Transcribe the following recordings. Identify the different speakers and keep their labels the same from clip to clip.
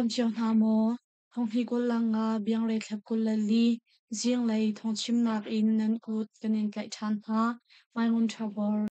Speaker 1: dam cio hna maw? Thonghni 25 biangrei thla 24 zinglei thawngchimnak in nan kut kan in tlaih ṭhan hna. Maimun Ṭhabor.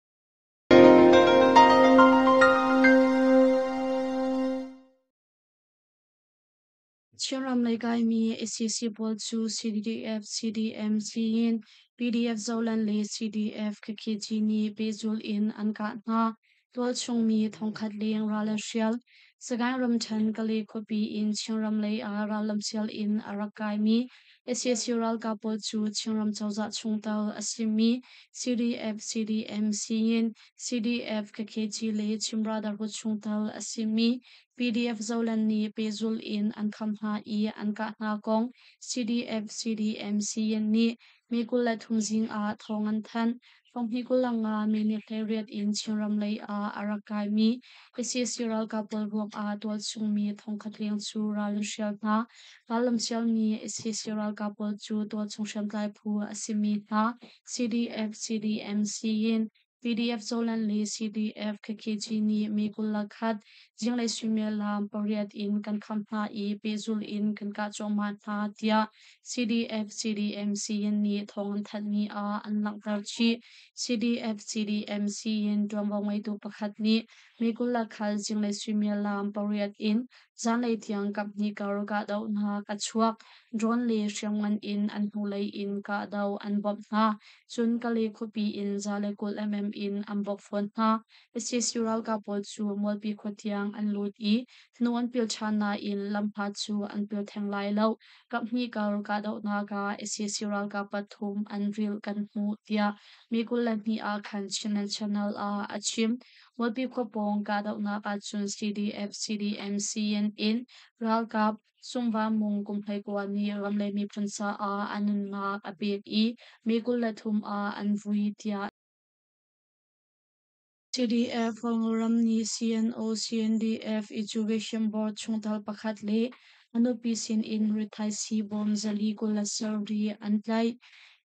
Speaker 1: Chinram lei kaimi sac pawl cu CDF, CDM, Siyin, PDF Zoland le CDF KKG nih pehzulh in an kah hna. Tualchung mi thongkhat leng ral an hrial. Sagaing ramṭhen Kalay khuapi in Chinram lei ah rallam sial in a rak kaimi sac ralkap pawl cu Chinram cozah chungtel a simi CDF, CDM, Siyin, CDF, KKG le Chin Brotherhood chungtel a simi PDF Zoland nih pehzulh in an kham hna i an kah hna kong CDF CDM Siyin nih May 23 zing ah thawng an thanh. Fanghnih 25 May ni 18 in Chinram lei ah a rak kaimi sac ralkap pawl ruangah tualchung mi thongkhat leng cu ral an hrial hna. Rallam sialmi sac ralkap pawl cu tualchung hriamtlai phu a simi hna CDF CDM Siyin PDF Zoland le CDF KKG nih mi 21 zinglei suimilam pariat in kan kham hna i pehzulh in kan kah cuahmah hna tiah CDF CDM Siyin nih thawng an thanhmi ah an langhter chih. CDF CDM Siyin ṭuanvo ngeitu pakhat nih mi 21 zinglei suimilam pariat in zanlei tiang kaphnih kar kahdohnak a chuak. Drone le hriamngan in an hnulei in kahdoh an bawmh hna. Cun Kalay khuapi in 120 mm in an bawmh fawn hna. Sac ralkap pawl cu Mualpi khua tiang an lut i hnu an pil ṭhan nain lamhla cu an pil theng lai lo. Kaphnih kar kahdohnak ah sac ralkap pathum an rilh kan hmuh tiah mi 22 ah khan Chinland Channel ah a chim. Mualpi khua pawng kahdohnak ahcun CDF, CDM, CNN ralkap Sungva Mung kum 19 nih ram le miphun caah a nunnak a pek i mi 23 ah an vui tiah CDF Hualngoram nih CNO CNDF Education Board chungtel pakhat le a nupi sinin rithaisii bawm 427 an tlaih.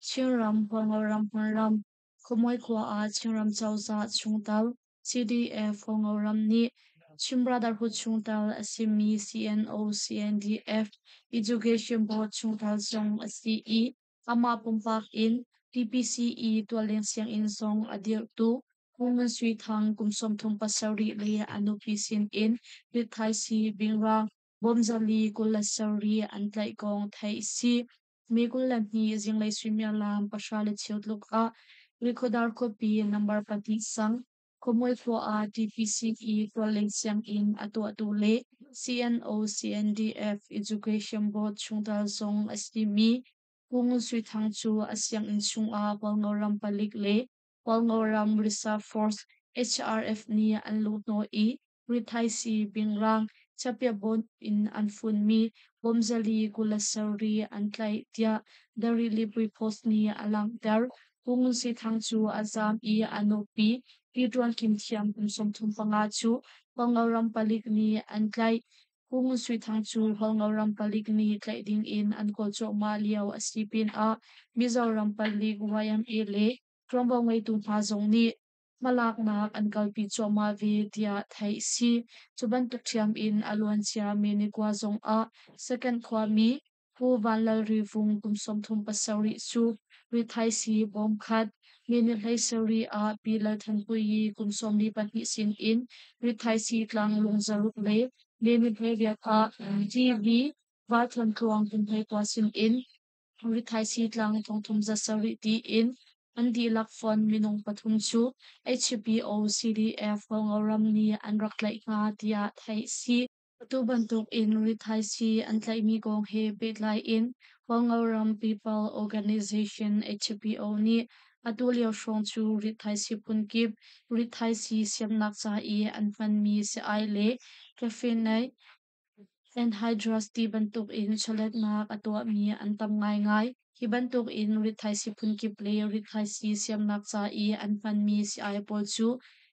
Speaker 1: Chinram Hualngoram hmunram Khuamuai khua ah Chinram cozah chungtel CDF Hualngoram nih Chin Brotherhood chungtel a simi CNO CNDF Education Board chungtel zong a si i amah pumpak in TPCE tualleng sianginn zong a dirhtu Pu Ngun Sui Thang kum 37 le a nupi sinin rithaisii bingrang bawm 427 an tlaih kong theih a si. May 22 zinglei suimilam 10:15 tluk ah Rikhodar khuapi number pahnih sang Khuamuai khua ah TPCE tualleng sianginn a tuahtu le CNO CNDF Education Board chungtel zong a simi Pu Ngun Sui Thang cu a sianginn chungah Hualngoram palik le Hualngoram Reserve Force HRF nih an luhhnawh i rithaisii bingrang chiapia-bawn in an funmi bawm 427 an tlaih tiah The Rili Post nih a langhter. Pu Ngun Sui Thang cu a zaam i a nupi Pi Ṭuan Kim Thiam kum 35 cu Hualngoram palik nih an tlaih. Pu Ngun Sui Thang cu Hualngoram palik nih tlaih ding in an kawl cuahmah lio a si pinah Mizoram palik YMA le ṭuanvo ngeitu hna zong nih hmalaknak an kalpi cuahmah ve tiah theih a si. Cu bantuk ṭhiam in a luancia Minikua zongah Second khuami Pu Van Lal Ri Vung kum 37 cu rithaisii bawm khat minute 17 ah Pi Lal Than Pui kum 42 sin in rithaisii tlang lung 600 le minute 18 ah TV Valthuan Tluang kum 29 sin in rithaisii tlang 3700 tiin an dihlak fon minung pathum cu HBO CDF Hualngoram nih an rak tlaih hna tiah theih a si. Atu bantuk in rithaisii an tlaihmi kong he pehtlai in Hualngoram People Organization HBO nih atu lio hrawng cu rithaisii phunkip rithaisii siamnak ca i an hmanmi si-ai le caffeine Anhydrous ti bantukin chawletnak a tuahmi an tam ngaingai. Hi bantukin rithaisii phunkip le rithaisii siamnak ca i an hmanmi sii-ai pawl cu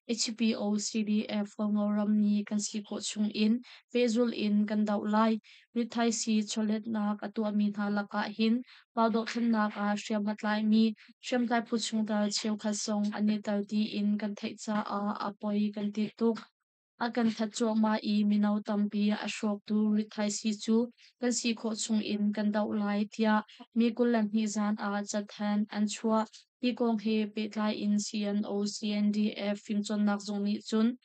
Speaker 1: HBO CDF Hualngoram nih kan si khawh chungin pehzulh in kan doh lai. Rithaisii chawletnak a tuahmi hna lakah hin pa dohthlennak ah hriam a tlaimi hriamtlai phu chungtel cheukhat zong an i tel tiin kan theih caah a poi kan ti tuk. A kan that cuahmah i mino tampi a hrawktu rithaisii cu kan si khawh chungin kan doh lai tiah mi 22 zan ah cathanh an chuah. Hi kong he pehtlai in CNO CNDF fimcawnnak zung nih cun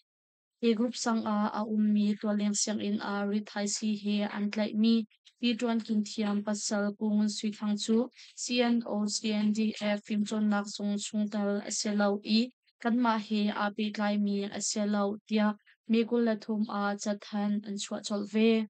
Speaker 1: hi group sang ah a ummi tualleng sianginn ah rithaisii he an tlaihmi Pi Ṭuan Kin Thiam pasal Pu Ngun Sui Thang cu CNO CNDF fimcawnnak zung chungtel a si lo i kanmah he aa pehtlaimi a si lo tiah May 23 ah cathanh an chuah colh ve.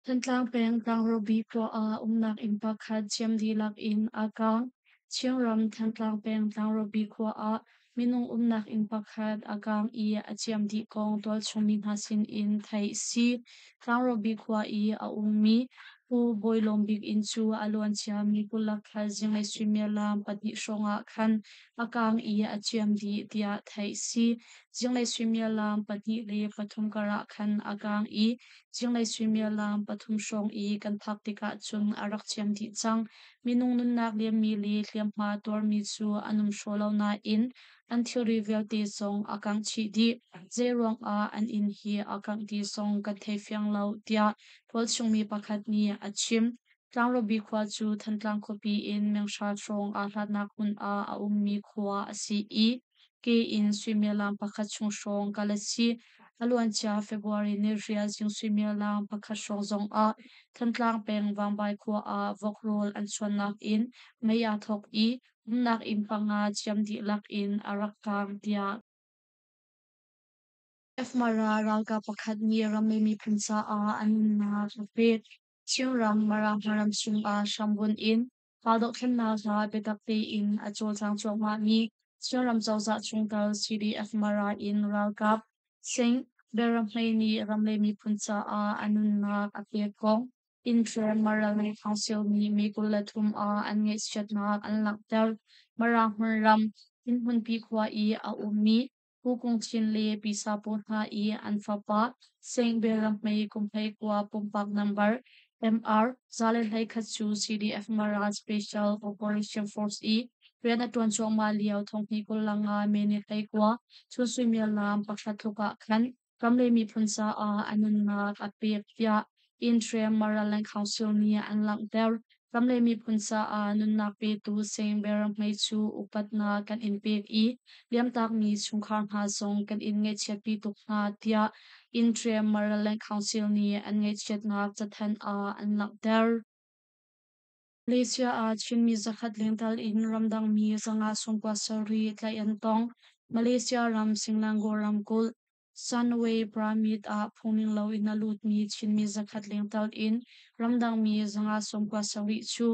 Speaker 1: Thantlang peng Tlangrobi khua ah umnak inn pakhat ciam dihlak in aa kaang. Chinram Thantlang peng Tlangrobi khua ah minung umnak inn pakhat a kaang i a ciam dih kong tualchung mi hna sin in theih a si. Tlangrobi khua i a ummi Pu Bawi Lawm Bik inn cu a luancia mi 21 zinglei suimilam 2 hrawng ah khan a kaang i a ciam dih tiah theih a si. Zinglei suimilam 2 le 3 karah khan a kaang i zinglei suimilam 3 hrawng i kan phak tikah cun a rak ciam dih cang. Minung nunnak liammi le hliamhma tuarmi cu an um hraw lo nain an thilri vialte zong a kangh chih dih. Zeiruang ah an inn hi a kangh ti zong kan thei fiang lo, tiah tualchungmi pakhat nih a chim. Tlangrawbi khua cu Thantlang khuapi in menghra hrawng aa hlatnak hmun ah a ummi khua a si i ke in suimilam pakhat chung hrawng kal a si. A luancia February niriat zing suimilam pakhat hrawng zongah Thantlang peng Vangbai khua ah vok rawl an chuannak in mei aa thawk i umnak inn panga ciam dihlak in a rak kaang tiah Mara ralkap pakhat nih rammi miphun caah a nunnak a pek. Chinram Mara hmaram chungah hrambunh in raldohthlennak hla biatak tein a cawlcang cuahmahmi Chinram cozah chungtel CDF Mara in ralkap Singh Berahmei nih ram le miphun caah a nunnak a pek kong Intre Mara Council nih May 23 ah an ngaihchiatnak an langhter. Mara hmunram Innhmunpi khua i a ummi Pu Kung Chin le Pi Sa Paw hna i an fapa Seng Berahmei kum 19 pumpak nambar MR 121 cu CDF Mara Special Operation Force i rian a ṭuan cuahmah lio thonghnih 25 May ni 19 chun suimilam 1 tluk ah khan ram le miphun caah a nunnak a pek tiah Interim Maraland Council nih an langhter. Ram le miphun caah nunnak petu Seng Berahmei cu upatnak kan in pek i liamtakmi chungkhar hna zong kan in ngaihchiatpi tuk hna tiah Interim Maraland Council nih an ngaihchiatnak cathanh ah an langhter. Malaysia ah Chinmi 100 lengtal in ramdangmi 597 tlaih an tong. Malaysia ram Selangor ramkulh Sunway Pyramid ah phungning loin a lutmi Chinmi 100 lengtal in ramdangmi 597 cu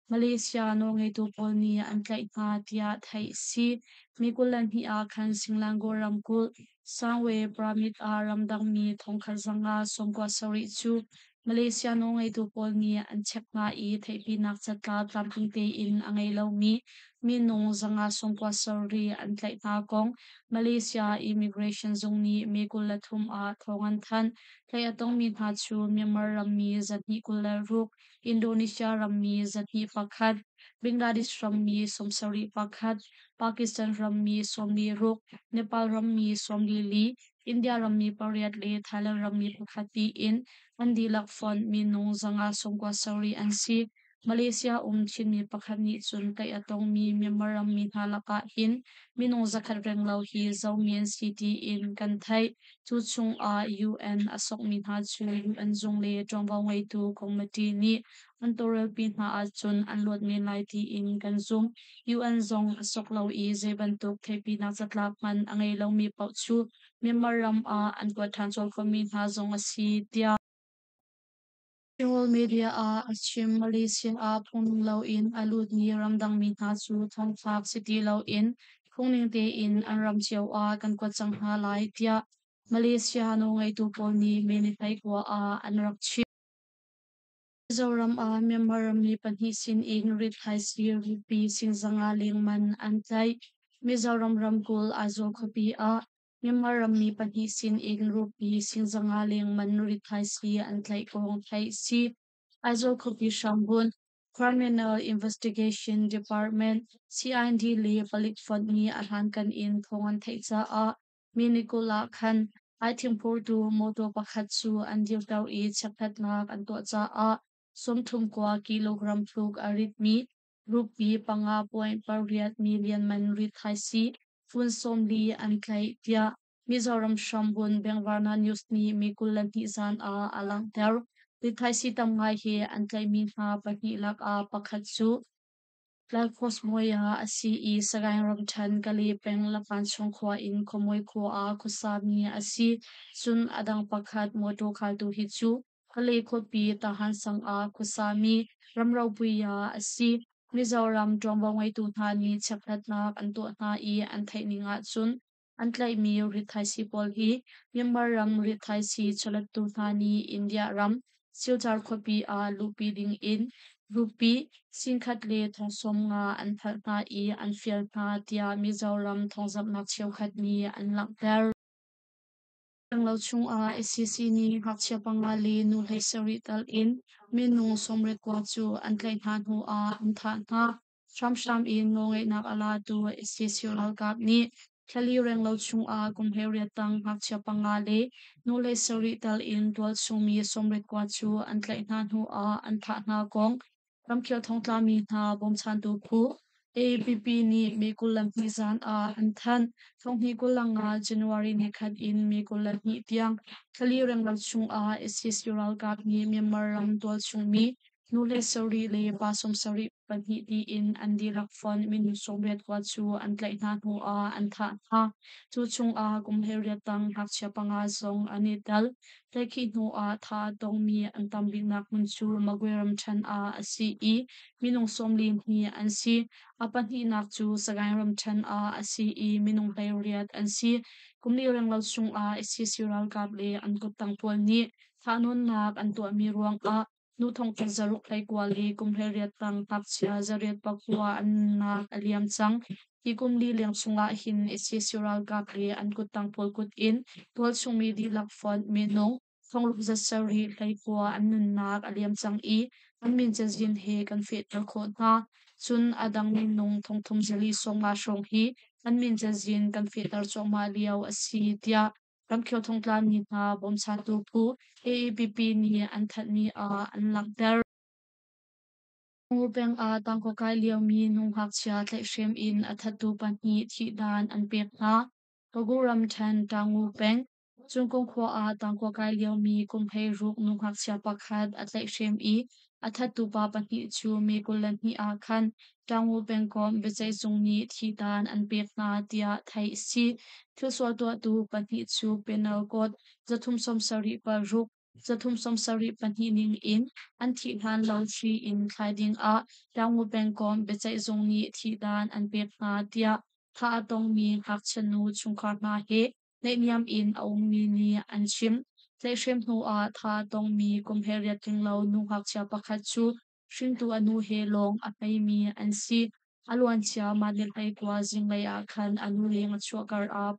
Speaker 1: Malaysia nawlngeitu pawl nih an tlaih hna tiah theih a si. Mi 22 ah khan Selangor ramkulh Sunway Pyramid ah ramdangmi 1597 cu Malaysia nawlngeitu pawl nih an chek hna i theihpinak catlap tlamtling tein a ngei lomi minung 597 an tlaih hna kong Malaysia Immigration zung nih May 23 ah thawng an thanh. Tlaih a tongmi hna cu Myanmar rammi 226, Indonesia rammi 201, Bangladesh rammi 71, Pakistan rammi 46, Nepal rammi 44, India rammi 8 le Thailand rammi 1 tiin an dihlak fonh minung 597 an si. Malaysia um Chinmi pakhat nih cun tlaih a tongmi Myanmar rammi hna lakah hin minung 100 renglo hi Zomi an si tiin kan theih. Cu chungah UN a sokmi hna cu UN zung le ṭuanvo ngeitu committee nih an tawlrelpi hna ahcun an luat men lai tiin kan zumh. UN zong a sok lo i zei bantuk theihpinak catlap hmanh a ngei lomi paoh cu Myanmar ram ah an kuat ṭhan colh khomi hna zong a si, tiah World Media ah a chim. Malaysia ah phungning loin a lutmi ramdangmi hna cu thongthlak si ti loin phungning tein an ram cio ah kan kuat cang hna lai, tiah Malaysia nawlngeitu pawl nih May ni 29 ah an rak chim. Mizoram ah Myanmar rammi pahnih sinin rithaisii rihpi sing 500 leng man an tlaih. Mizoram ramkulh Aizawl khuapi ah Myanmar rammi pahnih sinin rihpi sing 500 leng man rithaisii an tlaih kong theih a si. Aizawl khuapi hrambunh Criminal Investigation Department CID le palik fonh nih a hlankan in thawng an theih caah Mi ni 20 ah khan aithing phurtu mawtaw pakhat cu an dirter i chekhlatnak an tuah caah 39 kilogram tluk a ritmi rupee 5.8 million man rithaisii fun 40 an tlaih, tiah Mizoram hrambunh Bengvarna News nih May 22 zan ah a langhter. Rithaisii tam ngai he an tlaihmi hna pahnih lakah pakhat cu Lalkhawsmawia a si i Sagaing ramṭhen Kale peng Lapanchung khua in Khuamuai khua ah khuasami a si. Cun a dang pakhat mawṭaw khaltu hi cu Kale khuapi Tahan sang ah khuasami Ramropuia a si. Mizoram ṭuanvo ngeitu hna nih chekhlatnak an tuah hna i an theih ning ahcun an tlaihmi rithaisii pawl hi Myanmar ram rithaisii chawlettu hna nih India ram Silchar khuapi ah luhpi ding in rupee 1,050,000 an phalh hna i an fial hna tiah Mizoram thawngzamhnak cheukhat nih an langhter. Lo chungah sac nih ngakchia panga le nu 17 tal in minung 89 cu an tlaih hna hnu ah an thah hna. Hramhram in nawlngeihnak a latu sac ralkap nih thlali renglo chungah kum 18 tang ngakchia panga le nu 17 tal in tualchung mi 89 cu an tlaih hna hnu ah an thah hna kong ramkhel thongtlami hna bawmchantu phu AAPP nih May 22 zan ah an thanh. Thonghnih 25 January nikhat in May 22 tiang thlali renglo chungah sac ralkap nih Myanmar ram tualchung mi nu le sarih le pa 74 tiin an dihlak fonh minung 89 cu an tlaih hna hnu ah an thah hna. Cu chungah kum 18 tang ngakchia panga zong an i tel. Tlaihkhih hnu ah thah a tongmi an tam biknak hmun cu Magwe ramṭhen ah a si i minung 42 an si. A pahnihnak cu Sagaing ramṭhen ah a si i minung 18 an si. Kum li renglo chungah sac ralkap le an kuttang pawl nih thahnawnnak an tuahmi ruangah nu thongkhat 629 le kum 18 tang ngakchia 809 an nunnak a liam cang. Hi kum li leng chungah hin sac ralkap le an kuttang pawl kut in tualchungmi dihlak fonh minung thongruk 729 an nunnak a liam cang i an min cazin he kan fehter khawh hna. Cun a dang minung 3450 hrawng hi an min cazin kan fehter cuahmah lio a si, tiah ramkhel thongtlami hna bawmchantu phu AAPP nih an thanhmi ah an langhter. Peng ah tangka kai liomi nu ngakchia tlaihhrem in a thattu pahnih thihdan an pek hna. Pagu ramṭhen Taungu peng Cungkung khua ah tangka kai liomi kum 16 nu ngakchia pakhat a tlaihhrem i a thattu pa pahnih cu May 22 ah khan Taungu pengkomh biaceihzung nih thihdan an pek hna tiah theih a si. Thilsual tuahtu pahnih cu Penal Code 376 372 ning in an thih hlan lo hri in thlai dingah Taungu pengkomh biaceihzung nih thihdan an pek hna tiah thah a tongmi ngakchia nu chungkhar hna he naihniam in a ummi nih an chim. Tlaihhrem hnuah thah a tongmi kum 18 tlinglo nu ngakchia pakhat cu hringtu a nu he lawng a hmeimi an si. A luancia mah ni 19 zinglei ah khan a nu leng a chuah karah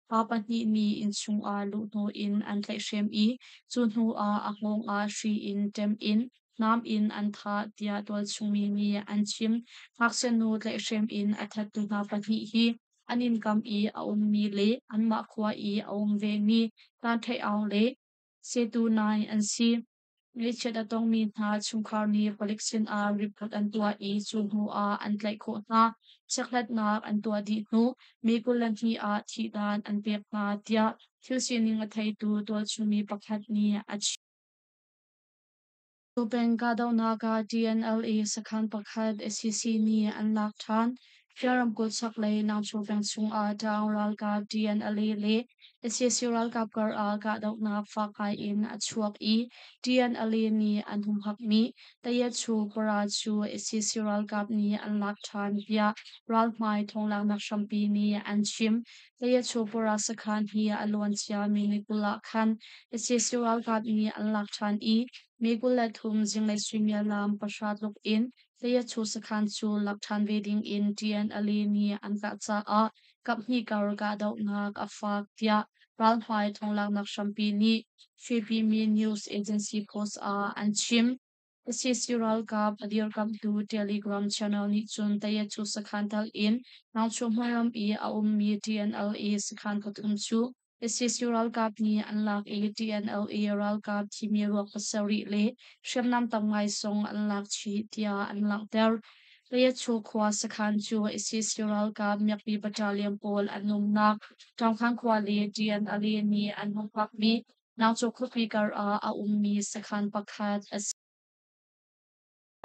Speaker 1: pa pahnih nih innchung ah luh hnu in an tlaihhrem i cu hnu ah a hngawng ah hri in ṭem in nam in an thah tiah tualchungmi nih an chim. Ngakchia nu tlaihhrem in a thattu hna pahnih hi an inn kam i a ummi le anmah khua i a um vemi Tan Ṭhei Aung le Setu Nai an si. Ngaihchiat a tongmi hna chungkhar nih palik sinah report an tuah i cu hnu ah an tlaih khawh hna. Chekhlatnak an tuah dih hnu May 22 ah thihdan an pek hna tiah thil sining a theitu tualchungmi pakhat nih a chim. Peng kahdohnak ah TNLA sakhan pakhat sac nih an lak ṭhan. Shia ramkulh chaklei Nangchu peng chungah Taung ralkap TNLA le sac ralkap kar ah kahdohnak fak ngai in a chuak i TNLA nih an humhakmi Tayachu para cu sac ralkap nih an lak ṭhan tiah ralhmai thawnglaknak hrampi nih an chim. Tayachu para sakhan hi a luancia mi ni 20 ah khan sac ralkap nih an lak ṭhan i May 23 zinglei suimilam 9 tluk in Tayachu sakhan cu lak ṭhan ve ding in TNLA nih an kah caah kaphnih kar kahdohnak a fak tiah ralhmai thawnglaknak hrampi nih Shwepimi News Agency post ah an chim. Sac ralkap a dirkamhtu Telegram channel nih cun Tayacu sakhan tal in Nangchuah hmunram i a ummi TNLA sakhan pathum cu sac ralkap nih an lak i TNLA ralkap thimi ruak pasarih le hriamnam tam ngai zong an lak chih tiah an langhter. Tayachu khua sakhan cu sac ralkap miakpi battalion pawl an umnak Ṭangkhan khua le TNLA nih an hung phakmi Nangcaw khuapi kar ah a ummi sakhan pakhat a si.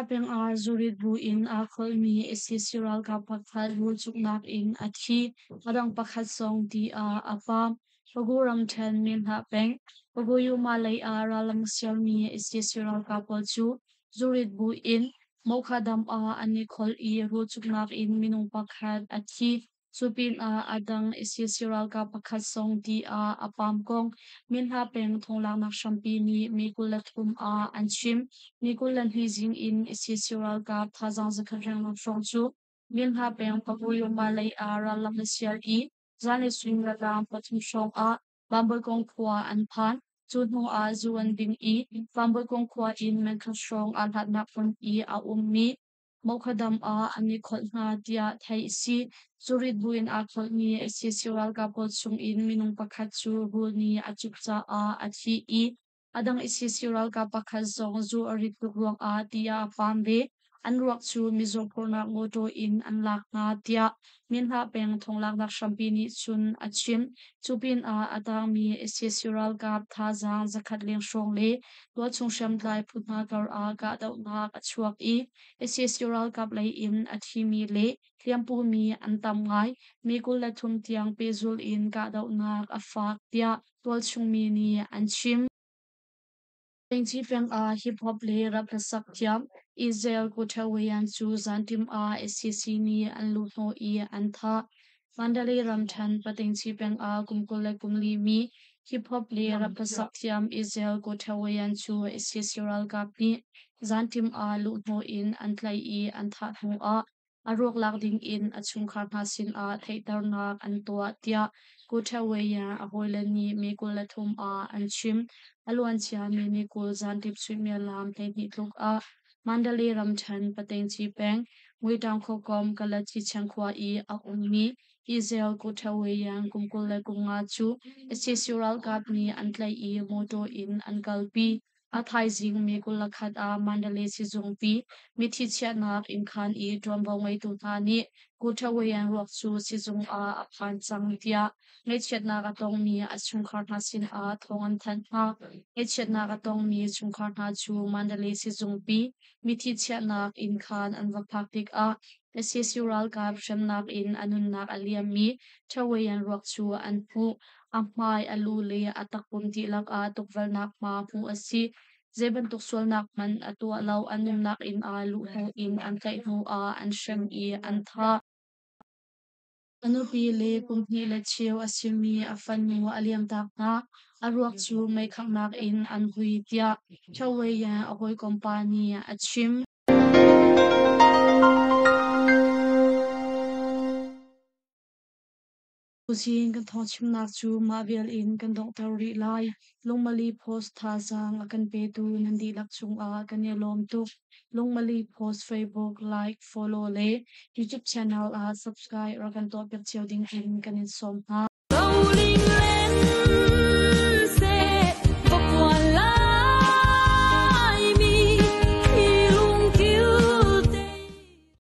Speaker 1: Peng ah zurit bu in aa kholhmi sac ralkap pakhat rulcuknak in a thi. A dang pakhat zong ti ah a paam. Pagu ramṭhen Minhlah peng, Pagu-Yuma lei ah rallam sialmi sac ralkap pawl cu zurit bu in Mokhadam ah an i kholh i rulcuknak in minung pakhat a thi. Cu pinah a dang sac ralkap pakhat zong ti ah a paam kong Minhla peng thonglaknak hrampi nih May 23 ah an chim. May 22 zing in sac ralkap thazaang zakhat rengmang hrawng cu Minhla peng Pagu-Yoma lei ah rallam a sial i zanlei suimilam 3 hrawng ah Vanbawikung khua an phan. Cu hnu ah zu an ding i Vanbawikung khua in meng khat hrawng aa hlatnak hmun i a ummi Mokhadam ah an i kholh hna tiah theih a si. Zurit buin aa kholhmi sac ralkap pawl chungin minung pakhat cu rul nih a cuk caah a thi i a dang sac ralkap pakhat zong zu a rit tuk ruangah ti ah a paam ve. An ruak cu mizaw phurhnak mawṭaw in an lak hna tiah Minhlah peng thonglaknak hrampi nih cun a chim. Cu pinah a tangmi sac ralkap thazaang zakhat leng hrawng le tualchung hriamtlai phu hna karah kahdohnak a chuak i sac ralkap lei in a thimi le hliampumi an tam ngai. Mi 23 tiang pehzulh in kahdohnak a fak tiah tualchungmi nih an chim. Pengci peng ah hip hop le rap hlasak thiam Israel Guterres cu zanṭim ah sac nih an luhhnawh i an thah. Mandalay ramṭhen Patingchi peng ah kum 24 mi hip hop le rap hlasak thiam Israel Guterres cu sac ralkap nih zanṭim ah luhhnawh in an tlaih i an thah hnu ah a ruak lak ding in a chungkhar hna sinah theihternak an tuah tiah Guterres a hawile nih May 23 ah an chim. A luancia May ni 20 zanṭim suimilam 12 tluk ah Mandalay ramṭhen Patingchi peng Muitang khuakom Kalachicheng khua i a ummi Israel Guterres kum 25 cu sac ralkap nih an tlaih i mawṭaw in an kalpi. A thaizing May 21 ah Mandalay sizungpi mithi chiahnak innkhan i ṭuanvo ngeitu hna nih Guterres ruak cu sizung ah a phan cang tiah ngaihchiatnak a tongmi a chungkhar hna sinah thawng an thanh hna. Ngaihchiatnak a tongmi chungkhar hna cu Mandalay sizungpi mithi chiahnak innkhan an va phak tikah sac ralkap hremnak in a nunnak a liammi Thaweyan ruak cu an hmuh. A hmai, a lu le a takpum dihlak ah tukvelhnak hma hmuh a si. Zei bantuk sualnak hmanh a tuah lo. A nunnak inn ah luhhnawh in an tlaih hnuah an hrem i an thah. A nupi le kum hnih le cheu a simi a fanu a liamtak hna. A ruak cu meikhanghnak in an hui tiah Thaweyan a hawikom pa nih a chim. Tuzing kan thawngchimnak cu mah vial in kan donghter rih lai. Lungmali Post thazaang a kan petu nan dihlak cungah kan i lawm tuk. Lungmali Post Facebook like, follow le YouTube channel ah subscribe rak kan tuahpiak cio ding in kan in sawm hna.